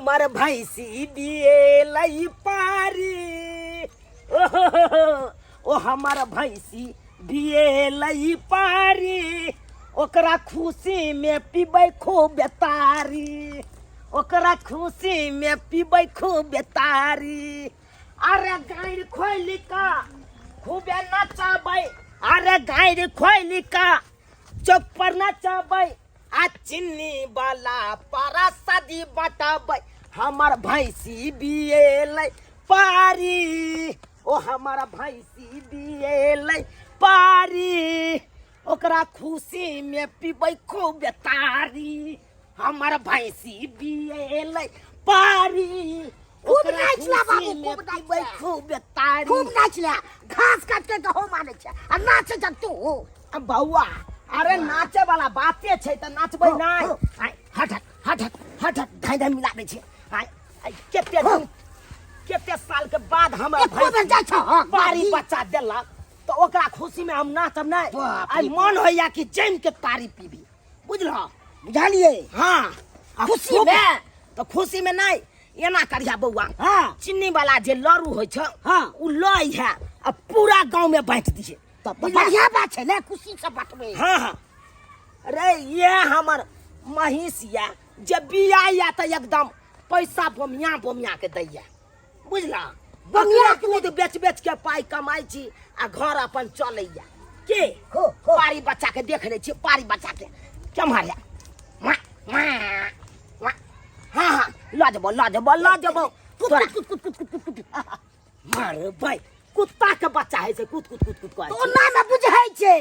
हमर भैंसी बिएलै पारी। ओहो, ओ हमर भैंसी बिएलै पारी, ओकरा खुशी में पीबै खूब तारी, ओकरा खुशी में पीबै खूब तारी। अरे गारि खोलि कऽ खूबे नचबै, अरे गारि खोलि कऽ चौक पर नचबै, आ चिन्नी वाला पारा शादी बटबै। हमर भैंसी बिएलै पारी, ओ हमर भैंसी बिएलै पारी, ओकरा खुशी में पीबै खूब तारी। हमर भैंसी बिएलै पारी, खूब ओकरा नाचला बाबू, खुशी में खूब पीबै नाचला। खूब तारी। खूब नाचला, घास काट के गहूम आनै छै आ नाचे जब तू। आ बौआ, अरे नाचे वाला बाते छै तऽ नाचबै हो, नहि। हो। आइ, हट हट हट हट हट हट, धाइ धाइ मिला दै छै। आइ आइ कते दिन कते साल के बाद हमरा एको बेर जाइ छौ, हँ, बारी बारी। बच्चा देलक तऽ ओकरा खुशी में हम नाचब नहि। बाप आइ रे मन होइया कि जमि के तारी पीबी, बुझलह? बुझलियै। हाँ, आ खुशी खूब- में? तऽ खुशी में नहि, एना करिया बौआ। हाँ। चीनी वाला जे लड़ू होइ छै, हाँ। उ लऽ है आ पूरा गाँव में बाँटि दिहे। तब तऽ बढ़िया बात छै ने, खुशी से बटबै। हाँ हाँ, रे ये हमर महींस या जे बिया या तऽ एकदम पैसा बोमिया बोमिया के दैया, बुझला? बोमिया बकरा के दूध बेच बेच के पाइ कमाइ छी आ घर अपन चलैया। के हो, हो। पारी बच्चा के देख लै छी, पारी बच्चा के केम्हर या? वाह, वाह, वाह। हाँ हाँ, लऽ जेबौ लऽ जेबौ लऽ जेबौ तोरा। कुत कुत कुत कुत कुत कुत। मारे भाई, कुत्ता के बच्चा है से कुत कुत कुत कुत कहै तो छै। ओना ने बुझै छै।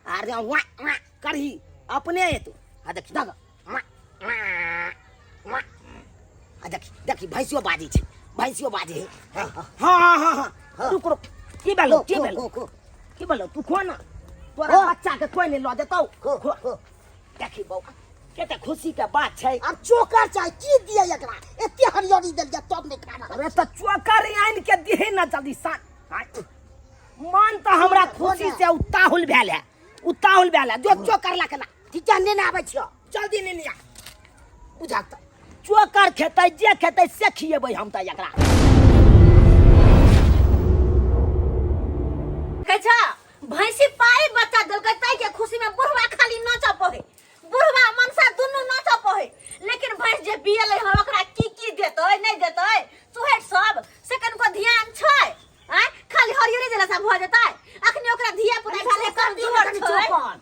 अरे वाह वाह करही अपने एतो। आ देखी दग वाह वाह वाह। आ देखी देखी, भैंसियो बाजै छै, भैंसियो बाजै है। हाँ हाँ हाँ हाँ, रुक रुक, की भेलौ की खो, भेलौ खो, खो। की भेलौ? तू खो ना, तोरा खो। बच्चा के कोई नहीं लऽ जेतौ। खो, खो। खो। देखी बौआ, कते खुशी के बात छै। आब चोकर चाही की दिए एकरा? एते हरियरी देलियै तब नहि खा रहल। अरे तऽ चोकर आनि के दिहे ना जल्दी सान। आय, मन तऽ हमरा खुशी से उताहुल भेल है, उताहुल भेल है। जो चोकर ला के ला। ठीक छै, नेने आबै छियौ। जल्दी नेने आ। बुझा तऽ चोकर खेतै जे खेतै से खिएबै हम तऽ एकरा। कहै छ भैंसी पारी बच्चा देलकै ताहि के खुशी में बुढ़वा खाली नाचऽ पड़े, बुढ़वा मनसा दुनू नाचऽ पड़े, लेकिन भैंस जे बियलै हन ओकरा की की देतै नहि देतै चुहैट सब से कनिको ध्यान छै? आँय, खाली हरियरी देला से भऽ जेतै? अखनी ओकरा धिया पुता भेलै कमजोर छै। चोकर।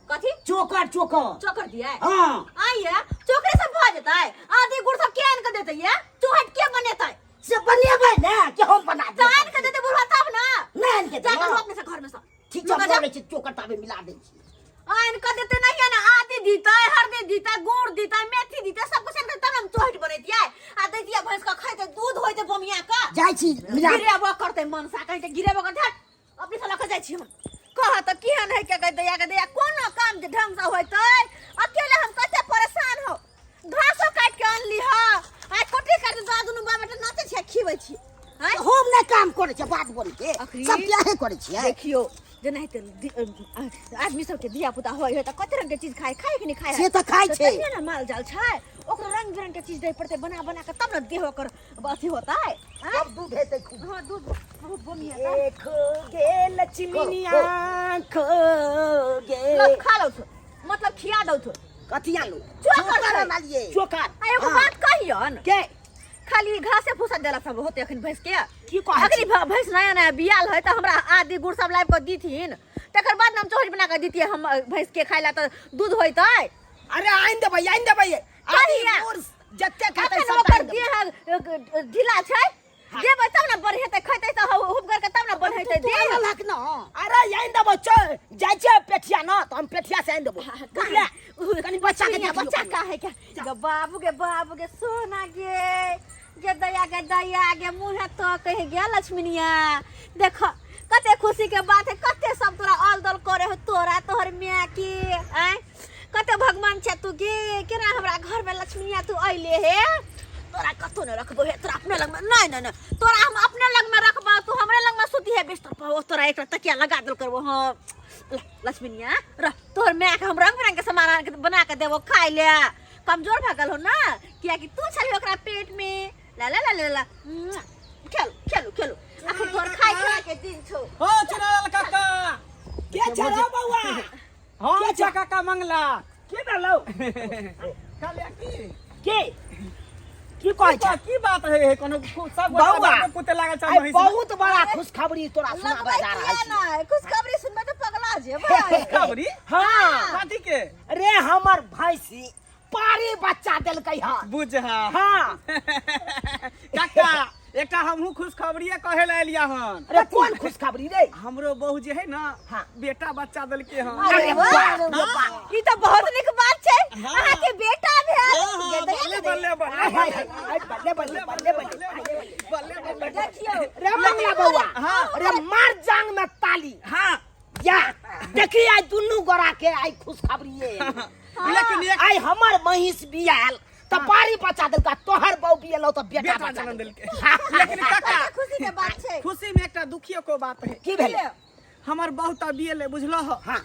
कथी? चोकर चोकर। चोकर दियै? हाँ। आइए चोकरे सब भऽ जेतै? आदि गुड़ सब के आनि के देतै ये? चुहैट के बनेतै? से बनेबै ने कि हम बना तऽ आनि के देतै बुढ़वा तब ने। नहि आनि के जा देबै। करू अपने से घर में सब। ठीक छै, लऽ जा। बोलै छी, चोकर ताबे मिला दै छी। आनि के देतै नहीं ने, आदि दितै, हरदी दितै, गुड़ दितै, मेथी दितै, सब कुछ आनि के तब हम चोहट बनैतियै आ दैतियै भैंस के खैतै, दूध होइतै बमिया के। जाइ छी मिला। गिरेबो करतै मनसा कहै छै गिरेबो करतै। हट, अपने से लऽ के जाइ छी हम। कह तऽ केहन है के दैया के दैया, कोनो काम जे ढंग से होइतै? अकेले हम कते परेशान हो, घासो काटि के अनली ह, आइ कुट्टी काटि के दुनू बाप बेटा नाचै छियै, खिबै छी। आँय? हम नहि काम करै छियै बात बोल के। अखरी? सब बियाहे करै छियै। देखियौ, जेनाहिते आदमी सबके धिया पुता होइ है तऽ कते रंग के चीज खाय खाय कि नहि खाय? से तऽ खाय तऽ छै। तहिना ने माल जाल छै, ओकरो रंग बिरंग के चीज दै पड़तै बना बना के, तब ने देह ओकर अथी होतै। आँय? तब दूध हेतै खूब। हँ, दूध बहुत बमिया। खो गे लक्ष्मीनिया खो गे। लो, खा लौ थो, मतलब खिया दौ थो। कथी आनू? चोकर चोकर छै। आनलियै। चोकर। आ एगो हाँ। बात कहियन के खाली घासे फूसा देला सब होते अखन भैंस के? की कहै अखनी छी? भैंस नया नया बियाल है तऽ हमरा आदि गुड़ सब लाबि कऽ दीथिन, तकर बाद हम चोहट बना कऽ दितियै हम भैंस के खाय ला, तऽ दूध होइतै। अरे आनि देबै, आनि देबै आदि कहिया? गुड़ जते खेतै अखन सब ओकर आनि देबै। देह ढीला छै, देबै तब ने बढ़ेतै, खैतै तऽ हुब करके तब ने बढ़ेतै तू देह। आनलक न? अरे आनि देबै, चल जाइ छियै पेठिया न तऽ हम पेठिया से आनि देबौ, बुझले? कनि बच्चा के बच्चा देखियौ। बच्चा का है क्या? गे बाबू गे बाबू गे सोना गे, गे दया गे दया गे, मुँह तो कहे गे लक्ष्मीनिया, देखो कते खुशी के बात है, कते सब तोरा अल दल करे हो, तोरा तोहर माय के। आँय, कते भगवान छै तू गे, केना हमरा घर में लक्ष्मीनिया तू अइले हे। तोरा कतो ने रखबो हे, तोरा अपने लग में नहीं नहीं नहीं, तोरा हम अपने लग में रखबो, तू हमरे लग में सुती है बिस्तर पर, ओ तोरा एक तकिया लगा देल करबो हम। लक्ष्मीनिया रह, तोहर माय के हम रंग बिरंग के सामान आन के बना के देबो खाय ले, कमजोर भऽ गेल हो ना कियाकि तू छलही ओकरा पेट में ला ला ला ला ला मुआ। खेलू खेलू खेलू अखन तोर खाय खाय के दिन छौ हो चुनालाल काका के छौ बौआ हम छा काका मंगला के डालो कहलियै की के की कहै छै की बात है हे कोनो सब बौआ। गोटा कुत्ते लागल छै आइ महिष बहुत बड़ा खुशखबरी तोरा सुनाबे लगबै जा किया रहल छी नहि खुशखबरी सुनबै तऽ पगला जेबै खबरी हाँ कथी के रे हमर भैंसी पारी बच्चा देलकै हन बुझा हाँ काका एकटा हमहूँ खुशखबरिये कहे लए एलिया हन अरे कोन खुशखबरी रे हमरो बहू जे है ना हाँ। बेटा बच्चा देलके हन अरे अरे वाह बाप रे बाप। ई तऽ बहुत नीक बात छै हाँ। अहाँ के बेटा भेल हाँ, हाँ, गेदे, बल्ले गेदे। बल्ले हाय, बल्ले हाय, हाय, बल्ले बल्ले बल्ले बल्ले बल्ले बल्ले देखियौ रे मंगला बौआ हाँ। रे मार जांग में ताली हाँ या देखी आइ दुनू गोरा के आइ खुशखबरी ये लेकिन एक आइ हमर महिष बियाल त पारी बचा देलका तोहर बहू बियलो त बेटा बेटा बचा जन्म देलका। देलके लेकिन काका कते खुशी के बात छै खुशी में एकटा दुखियो को बात है की भेलै हमर बहू तऽ बियले बुझलो हो हाँ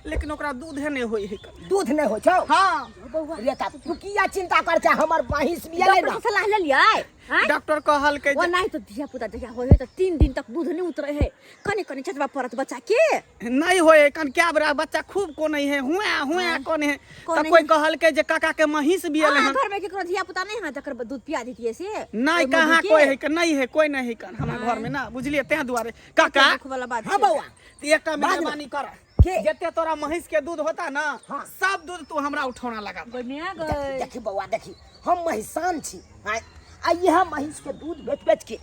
लेकिन ओकरा दूधे नहि होइ है दूध नहि होइ छौ हाँ रे ता तू किया चिंता कर छै हमर महिष बियले डॉक्टर ना से सलाह लेलियै आँय? डॉक्टर कहलकै ओ जे नहीं तो धिया पुता जहिया होय है तो 3 दिन तक दूध नहीं उतरे है कने कने चटवा पड़त बच्चा के नहि होइ है कन क्या बड़ा बच्चा खूब कोने है हुआ हुआ कोने है कोने तऽ कोई है। कहलकै जे काका के महिष बियले अहाँ हन घर में केकरो धिया पुता नहीं है तकर दूध पिया दितियै से नहीं ओहिमे कहाँ दूध के? कोई है के नहीं है कोई नहीं है कन हमरा घर में ना बुझलिए तें दुआरे काका दुख वाला बात हाँ छै। बौआ तऽ एकटा बाद में। मेहरबानी कर के? जते तोरा महिष के दूध होता ना हाँ। सब दूध तू हमरा उठौना लगा दे। बढ़िया देखी गए देखी बौआ देखी हम महिषान छी आँय, आ इएह महिष के दूध बेच बेच के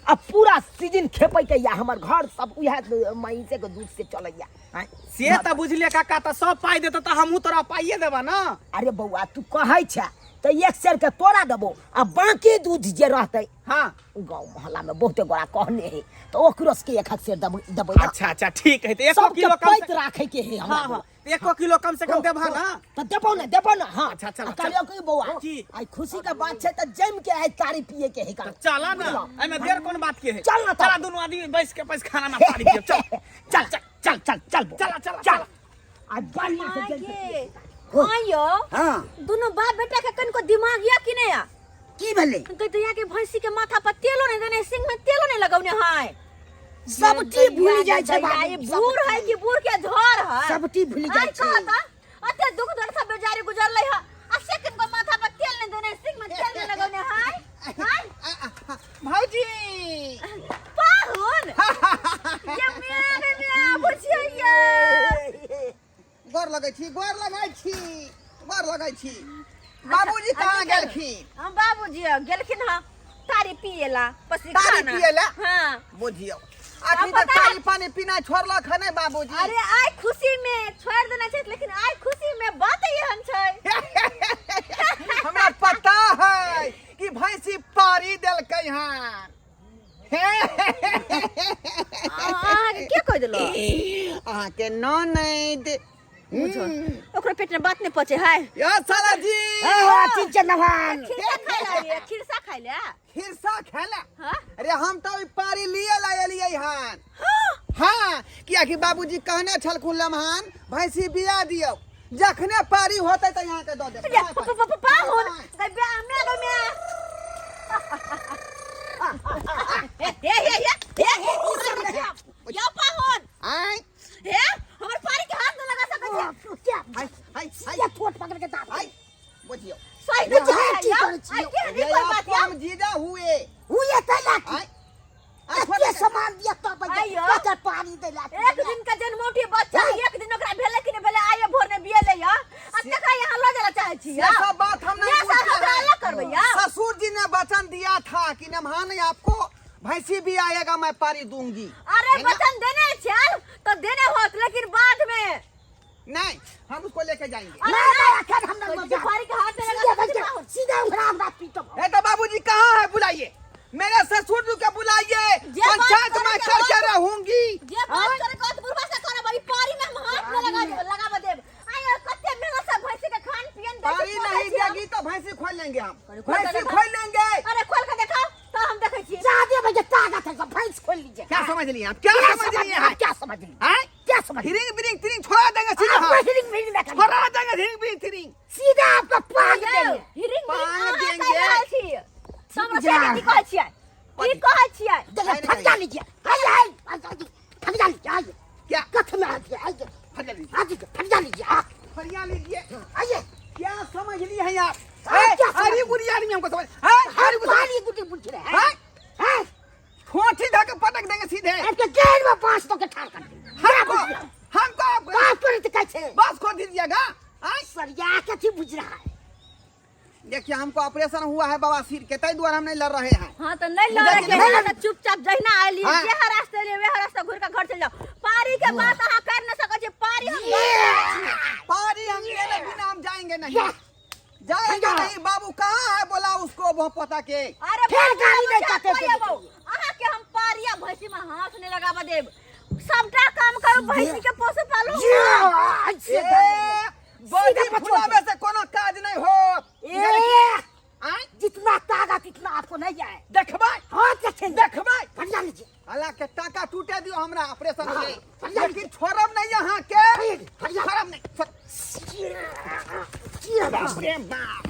आ पूरा सीजन खेपै के या हमर घर सब उएह महिषे के दूध से चलैया आँय। से तऽ बुझलिए काका तऽ सब पाइ देतौ तऽ हमहूँ तोरा पाइए देबा ना अरे बौआ तू कहै छै तऽ एक सेर के तोरा देबो आ बाकी दूध जे रहतै हाँ गाँव मोहल्ला में बहुते गोरा कहने है तो ओकरो सबके एक सेर देबै देबै ना। अच्छा अच्छा ठीक है तो एको सबके किलो कम पैत से राखे के है हमरा हाँ हाँ एको किलो कम से कम देबा ना तऽ देबो ना देबो ना हाँ अच्छा, चलो, आ कहलियौ कि बौआ की? आइ खुशी के बात छै तऽ जमि के आइ तारी पिए के है का चला ना एमे देर कोन बात के है चल ना तब। चला दोनों आदमी बैस के पैस खाना में पानी पियब चल चल चल चल चल चल बौआ। चला, चला, चल चला। आइ बढ़िया से जमि के आगे हो। आइयो हाँ दुनू बाप बेटा के कनको दिमाग या कि नहीं या की भेलै गैया के भैंसी के माथा पर तेलो नहीं देने सिंह में तेलो नहीं लगौने है सब चीज भूल जाइ छै गैया, ये बाबू, बूढ़ है कि बूढ़ के झोर है सब चीज भूल जाइ आइ छै कहता अते दुख दर्द से बेचारी गुजरलै है आ से किनको माथा पर तेल नहीं देने सिंह में तेल नहीं लगौने है हाय भौजी पाहुन ये मेरे में बुझिए गोर लगै छी गोर लगै छी गोर लगै छी बाबूजी कहाँ गेलखिन हम बाबूजी गेलखिन हँ तारी पिएला पसी तारी खाना पिएला? हाँ बुझियौ अखनी पता तक है- तारी पानी पीना छोड़लक हन नहि बाबूजी अरे आइ खुशी में छोड़ देने छै लेकिन आइ खुशी में बात एहन छै हमरा पता है कि भैंसी पारी देलकै हन अहाँके के कहि देलक अहाँके ननैद बुझो ओकरो पेट में बात नहीं पचे है यो साला जी हाँ, ठीक छै नभान खिरसा खाइ ले खिरसा खाइ ले खिरसा खेला हाँ अरे हम तो ई पारी लिए ला एलियै हन हाँ कियाकि बाबूजी कहने छलखुन लम्हान भैंसी बिया दियौ जखने पारी होतै तऽ यहाँ के दऽ देब पाहुन गै बे मे गै मे हे हे हे हे यो पाहुन आँय हे हमर पारी के हाथ न लगा सकै छै हाय हाय हाय ये ठोट पकड़ के दाब हाय बुझियौ सही रे, तो की छै करै छियौ? आई के ये नहीं कोई बात आप कम जीजा हुए हुए तैला की आँय आँय, छोड़ एते दे। सामान दिया तब आइयो। ककर पानी देला एक दिन का जन्मौटी बच्चा एक दिन ओकरा भेलै कि नहि भेलै आइए भोर ने बियलै या आ तकरा यहाँ लऽ जाय चाहै छी ये सब बात हम नहीं ये सब पूछते हमरा हैं। अलग करबै या ससुर जी ने वचन दिया था कि नमहान आपको भैंसी भी आएगा मैं पारी दूंगी अरे है ना? वचन देने छल तो देने होत लेकिन बाद में नहीं हम उसको लेके जाएंगे अरे ना ना अखन हम कोई ना जा सुपारी के हाथ में सीधे लगा बच्चा सीधे ओकरा हमरा पीटब ए तो बाबूजी कहाँ है बुलाइए मेरे ससुर जी के बुलाइए जे बात पंचायत में करे के करके होत- रहूंगी जे बात करे के होत बुढ़वा से करब ई पारी में हम हाथ न लगा लगाब देब आइ कते मेहनत से भैंसी के खान पियन दै छी, पारी पोसै नहीं छी हम। देगी तो भैंसी खोल लेंगे हम अरे खोल के भैंसी देखा। खोल लेंगे अरे खोल के देखाओ तो हम देखै छी जा दे भैया ताकत है सब भैंस खोल लीजिए क्या समझ लिए आप क्या समझ लिए हैं क्या समझ लिए हैं? क्या समझ लिए हिरिंग बिरिंग तिरिंग छोड़ा देंगे सीधे आप हम। हिरिंग बिरिंग ना करिए। छोड़ा देंगे हिरिंग बिरिंग तिरिंग सीधे सीधा आपका पाग देंगे। हिरिंग पान अहाँ देंगे। कहि रहल छी समस्या के की कहै छियै, की कहै छियै? देखिए फटका लीजिए, आइए आइए, फटका लीजिए, आइए। क्या? कथ में आइए, आइए। फरिया लीजिए। आइए, फटका लीजिए, आ फरिया लीजिए। आइए। क्या समझ लिए हैं आप? हाँ, ए, क्या समझ अरे लिए? बुरी आदमी हमको समझ, हाँ, अरे बुरी पानी गुटी पूछ रहे हैं। हाँ? हाँ? ठोठी धके पटक देंगे सीधे। आपके जेल में बांस तो के ठाड़ कर देंगे। हमको हमको आप बात पर तो कैसे बस खोल दीजिएगा। हाँ? सरिया कथी बुझ रहा है? देखिए हमको ऑपरेशन हुआ है बवासीर के, तय द्वारा हम नहीं लड़ रहे हैं। हाँ तो नहीं लड़े के नहीं है तो चुपचाप जहिना आइली हाँ। जे रास्ते एलियै वएह रास्ता घुरि के घर चलि जाओ। पारी के बात अहाँ कर न सकै छी, पारी हम दऽ रहल छी। पारी हम लेने बिना हम जाएंगे नहीं, जाएंगे नहीं। बाबू कहाँ है, बोला उसको वो पता के। अरे फिर बाबू, गाली हम नहीं क्या काटे कोई थे। अबौ? अहाँ के हम पारिया भैंसी में हाथ नहीं लगाबऽ देब, सबटा काम करू, भैंसी के पोसू पालू। ये ऐसे ए, बॉडी सीधा पछोड़ फुलावे से कोनो काज नहीं हो। ए, आय जितना ताकत इतना आपको नहीं आए। देखबै, हाँ देखेंगे, देखबै। फरिया लीजिए। हालांकि टाका टूटे दियो हमरा ऑपरेशन हाँ, के, फरिया लेकिन छोड़ब नहीं यहाँ के, फरिया। छोड़ब नहीं। बाप रे बाप।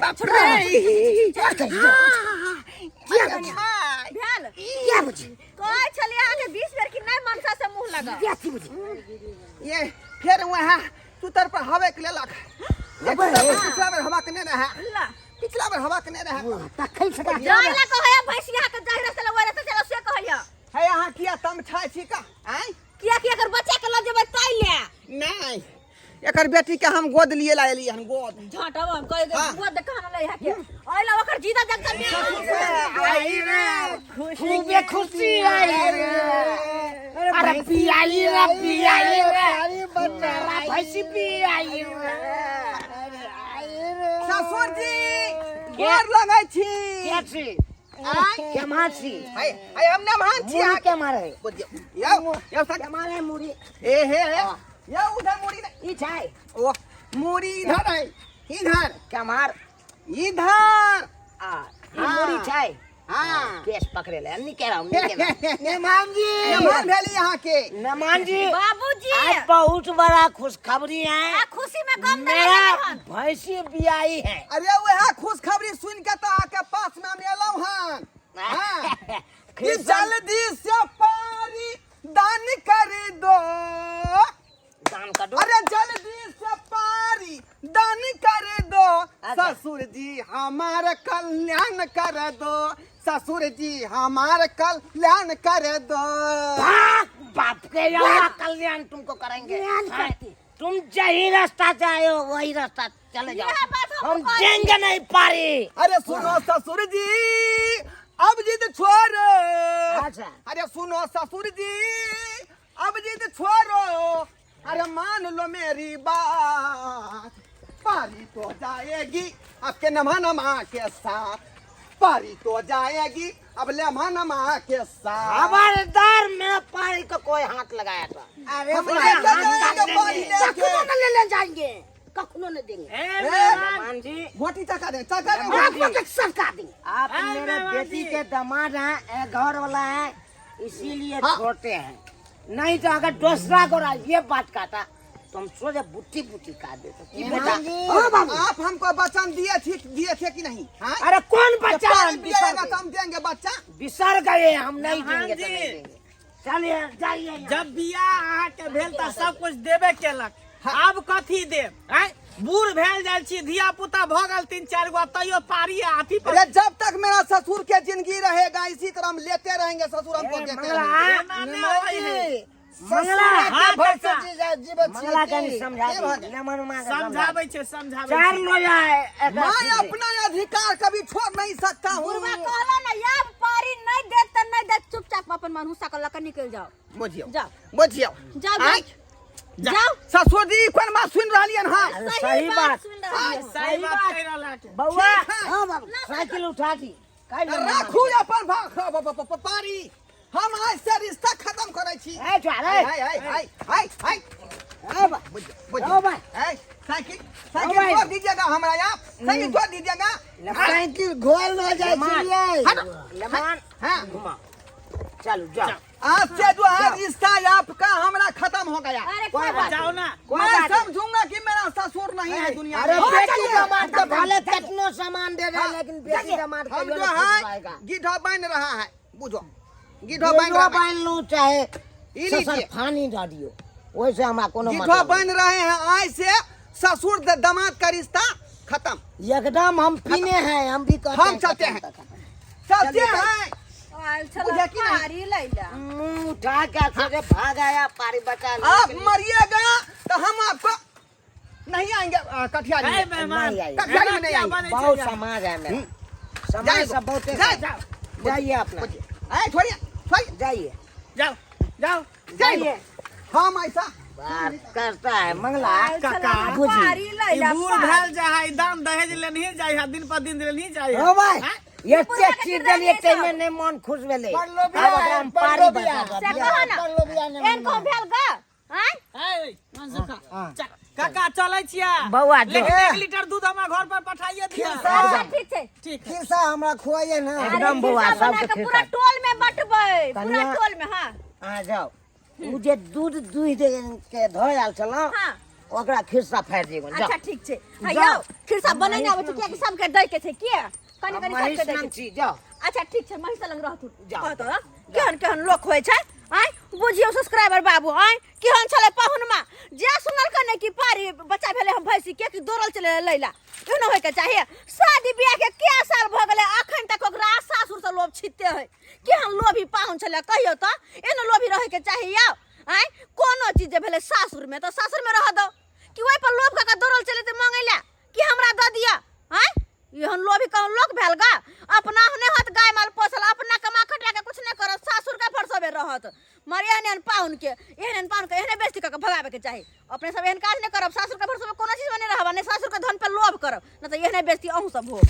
बाप रे। भेल क्या बुझी? कहै छलियै अहाँके 20 बेर कि नहि मनसा से मुँह लगा। क्या थी बुझी? ये फिर वहाँ सुतर पर हवे के लेलक। एक सुतर पर पिछला बेर हवा के नहि रहे, ला पिछला बेर हवा के नहि रहे। तखन से जाय ला कहैया भैंसी अहाँके जाहि रास्ता ला ओहि रास्ता चलो से कहैया। है अहाँ किया तम छाय छी का? आँय किया कि एकर बच्चा के लऽ जेबै ताहि ले। नहीं, एकर बेटी के हम गोद लिए ला एलियै हन, गोद। झाँटब हम कहि हाँ। गोद कहाँ लै है के ओहि ला ओकर जीता जगता में। आई रे खूबे खुशी आई रे, अरे पियाई रे, पियाई रे, मेरा भैंसी पियाई रे। ससुर जी गोर लगै छी। के छी? आँय के मार छी? हाय हाय, हम नमहान छी। मुड़ी अहाँ के मारे? बुझियौ यौ यौ सक के मारे मुड़ी? ए हे हे यौ, उधर मुड़ी नहीं। ई छै। ओ मुड़ी इधर है, इधर। के मार? इधर। आ ई मुड़ी छै। हाँ। केस पकड़े ले नहीं कह रहा हूँ, नहीं कह रहा हूँ। नमान जी, नमहान भेली यहाँ के। नमान जी, बाबूजी आज बहुत बड़ा खुशखबरी है। आ खुशी में गम नहीं मेरा हन। भैंसी बियाई है। अरे वह खुशखबरी सुन के तो आके पास में हम एलहुँ हन। हाँ। कि जल्दी से पारी दान कर दो, दान कर दो। अरे जल्दी से पारी दान कर दो। अच्छा। ससुर जी हमार कल्याण कर दो, ससुर जी हमार कल्याण कर दो। भाग बाप के यहाँ, कल्याण तुमको करेंगे। कल्याण हाँ, करते। तुम जही रास्ता से आए हो वही रास्ता चले जाओ, यह बात हमको हम कहती। देंगे नहीं पारी। अरे सुनो ससुर जी, अब जिद छोड़ो। अच्छा। अरे सुनो ससुर जी, अब जिद छोड़ो, अरे मान लो मेरी बात, पारी तो जाएगी आपके नमा नमा के साथ, पारी तो जाएगी अब लेमा नमा के साथ। खबरदार मेरा पारी को कोई हाथ लगाया था। अरे हम हाथ लेके जाएंगे काट पारी देंगे। लेके। कखनो न ले ले जाएंगे, कखनो न देंगे। ए नमान जी, मोटी चका दे, चका दे। आपको के सरका देंगे। आप मेरे बेटी के दामाद हैं, ए, घर वाला है, इसीलिए हाँ। छोड़ते हैं, नहीं तो अगर दूसरा गोरा ये बात काटा तो हम सोचे बुट्टी बुट्टी काट देते। की बेटा? हाँ बाबू। आप हमको वचन दिए थे, दिए थे कि नहीं? हाँ? अरे कौन बच्चा? पानी हम पिएगा बिसर तो हम देंगे बच्चा। बिसर गए, हम नहीं नमान देंगे तो जी। नहीं देंगे। चलिए जाइए यहाँ। जब बियाह अहाँके भेल तऽ सब कुछ देबे केलक, आब कथी देब? आँय बूढ़ भेल जाइ छी, धिया पुता भऽ गेल 3-4 गो, तैयो पारी आ अथी पर। अरे जब तक मेरा ससुर के जिंदगी रहेगा इसी तरह हम लेते रहेंगे, ससुर हमको ए, देते मंगला, रहेंगे। एना नहि होइ है। मंगला, हाँ, काका, मंगला कनी समझा के भऽ दी, गेल? नमन माँ के समझा दी। समझाबै छै, समझाबै चार छै। लोजा है एकरा मैं ठीक है। अपना अधिकार कभी छोड़ नहीं सकता हूँ। बुढ़वा कहला ना आब पारी नहीं देत त नहीं देत, चुपचाप अपन मनहुसा के लऽ के निकलि जाओ। बुझियौ, जाओ। बुझियौ। जाओ, आँय, जाओ। ससुर जी कोन बात सुनि रहलियन हँ? अरे सही बात, सुनि रहलियै। सही बात कहि रहल अहाँके। बउआ ठीक है। हाँ बाबू। साइकिल उठा दी। राखू अपन पारी, हम आज से रिश्ता खत्म करै छी। ए चल, ए। हाय हाय हाय हाय हाय। ए बा। बुझियौ, ओ भाई। ए, साइकिल, साइकिल ओ भाई। छोड़ दीजिएगा हमरा यहाँ, साइकिल छोड़ दीजिएगा। साइकिल घोल न जाइ लमान। छियै। हटो। लमान हाँ। घुमाओ, चलो जाओ। आज से जो है रिश्ता आपका हमरा खत्म हो गया। अरे कोई कोई बात जाओ ना। कोई मैं बात नहीं। समझूंगा कि मेरा ससुर नहीं है दुनिया अरे में। बेटी दामाद के भले कितनो सामान दे रहा, लेकिन बेटी दामाद हम कहियो जो नहीं खुश है रहेगा। गिढो बन रहा है, बुझो गिढो बन गिढो रहा है। बान्ह लू चाहे ई ससुर लीजिए। फानी दऽ दियौ, ओहिसँ हमरा कोनो गिढो मतलब बन रहे हैं, आज से ससुर दामाद का रिश्ता खत्म। नहीं। एकदम हम पीने हैं, हम भी कहते हम हैं, चलते खत्म हैं। तो खत्म। चलते हैं। आयल छल बुझे कि नहीं? पारी लैला। मुंह उठा के सोचे भाग आया पारी बचा ले। आप मरिएगा तो हम आपको नहीं आएंगे कटिहारी ए में। मेहमान, नहीं आई। कटिहारी में नहीं क्या आएंगे। बनै छै बहुत यहाँ? समाज है मेरा, समाज जाइए, सब बहुत जाइए, जाओ। जाइए अपना। ए, छोड़िए छोड़िए। जाइए। जाओ जाओ। जाइए। हम ऐसा बात करता है मंगला। आयल छल काका, बुझी। पारी ई लैला। बूढ़ पारी। भेल जाइ है, दान दहेज लेनही जाइ है, दिन पर दिन लेनही जाइ है। हो भाई, हैं? एते चीज देलियै ताहिमे नहि मन खुश भेलै। पढ़लो आब बियाह, ओकरा हम पढ़लो पारी बियाह। बता से दब। कहो ना, पढ़लो बियाह नहि एहन कहूँ भेल गा आँय? ए, मनसुखा, काका चलै छियै। बौआ, जो। लेकिन 1 लीटर दूध हमरा घर पर पठाइए दिअ। अच्छा ठीक छै। ठीक है। खिस्सा हमरा खुआइए ना। अरे एकदम बौआ, खिस्सा बना सबके के पूरा खिस्सा। टोल में बटबै, पूरा कनिया- टोल में। हाँ अहाँ जाउ, ओ जे दूध दूहि दे के धऽ आयल छलहुँ हाँ ओकरा खिस्सा फाड़ि दियौ। जाउ। अच्छा ठीक छै। हाँ जाउ। यौ, खिस्सा बनेने आबै छै कियाकि सबके दै के छै, किया कनि कनि महीष सबके दै लग के छै। छी, जाउ। अच्छा ठीक छै, महीष लग रहतु। जाउ। कहतो ना केहन केहन लोक होइ छै। आँय बुझियौ सब्सक्राइबर बाबू, आँय केहन छलै पाहुनमा जे सुनलकै ने कि पारी बच्चा भेलै हम भैंसी के, कि दौड़ल चले लैला। एहनो होइके चाही? शादी बियाह के कै साल भऽ गेलै, अखन तक ओकरा सासुर से लोभ छिते है। केहन लोभी पाहुन छलै कहियौ तऽ? एहनो लोभी रहैके चाही यौ? आँय कोनो चीज जे भेलै सासुर में तऽ सासुर में रह दौ, कि ओहि पर लोभ कऽ के दौड़ल चले तऽ मांगै लए कि हमरा दऽ दिअ। आँय एहन लोभी कहूँ लोक भेल गा? अपना नहि होत गाय माल पोसल, अपना कमा खटा के कुछ नहि करत, सासुर के फरसबे रहत। मर एहन एहन पाहुन के, एहन एहन पाहुन के एहने बेइज्जती कऽ के भगाबे के चाही। अपने सब एहन काज नहि करब, सासुर के भरोसे कोनो चीज में नहि रहब, नहि सासुर के धन पर लोभ करब, नहि तऽ एहने बेइज्जती अहूँ सब हो।